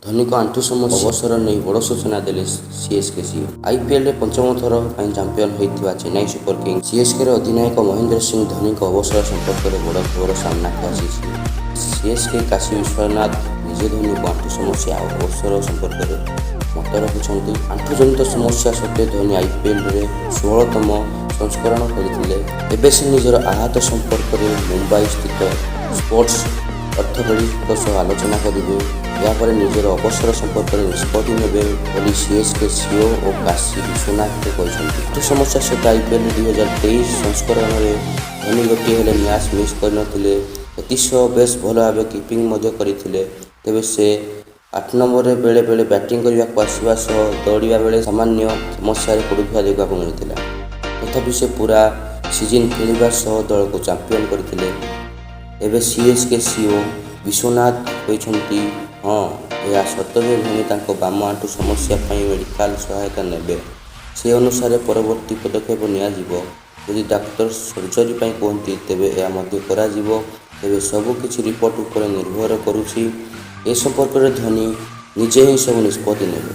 ଧୋନିଙ୍କ ଆଣ୍ଠୁ ସମସ୍ୟା, ଅବସର ନେଇ ବଡ଼ ସୂଚନା ଦେଲେ ସିଏସ୍କେ ସିଇଓ। ଆଇପିଏଲରେ ପଞ୍ଚମ ଥର ପାଇଁ ଚାମ୍ପିୟନ ହୋଇଥିବା ଚେନ୍ନାଇ ସୁପର କିଙ୍ଗସ୍ ସିଏସ୍କେର ଅଧିନାୟକ ମହେନ୍ଦ୍ର ସିଂ ଧୋନିଙ୍କ ଅବସର ସମ୍ପର୍କରେ ବଡ଼ ଖବର ସାମ୍ନାକୁ ଆସିଛି। ସିଏସ୍କେ କାଶୀ ବିଶ୍ୱନାଥ ନିଜେ ଧୋନିଙ୍କ ଆଣ୍ଠୁ ସମସ୍ୟା ଆଉ ଅବସର ସମ୍ପର୍କରେ ମତ ରଖିଛନ୍ତି। ଆଣ୍ଠୁଜନିତ ସମସ୍ୟା ସତ୍ତ୍ୱେ ଧୋନି ଆଇପିଏଲରେ 16ତମ ସଂସ୍କରଣ ଖେଳିଥିଲେ। ଏବେ ସେ ନିଜର ଆହତ ସମ୍ପର୍କରେ ମୁମ୍ବାଇ ସ୍ଥିତ ସ୍ପୋର୍ଟସ ଅର୍ଥୋପେଡିକଙ୍କ ସହ ଆଲୋଚନା କରିବେ। ଏହାପରେ ନିଜର ଅବସର ସମ୍ପର୍କରେ ନିଷ୍ପତ୍ତି ନେବେ ବୋଲି ସିଏସ୍କେ ସିଇଓ ଓ କାଶୀ ବିଶ୍ୱନାଥ କହିଛନ୍ତି। ଆଣ୍ଠୁ ସମସ୍ୟା ସହିତ ଆଇପିଏଲ 2023 ସଂସ୍କରଣରେ ଧୋନି ଗୋଟିଏ ହେଲେ ମ୍ୟାଚ୍ ମିସ୍ କରିନଥିଲେ। ଏଥିସହ ବେଶ୍ ଭଲ ଭାବେ କିପିଂ ମଧ୍ୟ କରିଥିଲେ। ତେବେ ସେ 8 ନମ୍ବରରେ ବେଳେ ବେଳେ ବ୍ୟାଟିଂ କରିବାକୁ ଆସିବା ସହ ଦୌଡ଼ିବା ବେଳେ ସାମାନ୍ୟ ସମସ୍ୟାରେ ପଡ଼ୁଥିବା ଦେଖିବାକୁ ମିଳିଥିଲା। ତଥାପି ସେ ପୂରା ସିଜିନ୍ ଖେଳିବା ସହ ଦଳକୁ ଚାମ୍ପିୟନ କରିଥିଲେ। ଏବେ ସିଏସ୍କେ ସିଇଓ ବିଶ୍ୱନାଥ କହିଛନ୍ତି, ହଁ, ଏହା ସତ ଯେ ଧୋନି ତାଙ୍କ ବାମ ଆଣ୍ଠୁ ସମସ୍ୟା ପାଇଁ ମେଡିକାଲ ସହାୟତା ନେବେ। ସେ ଅନୁସାରେ ପରବର୍ତ୍ତୀ ପଦକ୍ଷେପ ନିଆଯିବ। ଯଦି ଡାକ୍ତର ସର୍ଜରୀ ପାଇଁ କୁହନ୍ତି, ତେବେ ଏହା ମଧ୍ୟ କରାଯିବ। ତେବେ ସବୁ କିଛି ରିପୋର୍ଟ ଉପରେ ନିର୍ଭର କରୁଛି। ଏ ସମ୍ପର୍କରେ ଧୋନି ନିଜେ ହିଁ ସବୁ ନିଷ୍ପତ୍ତି ନେବେ।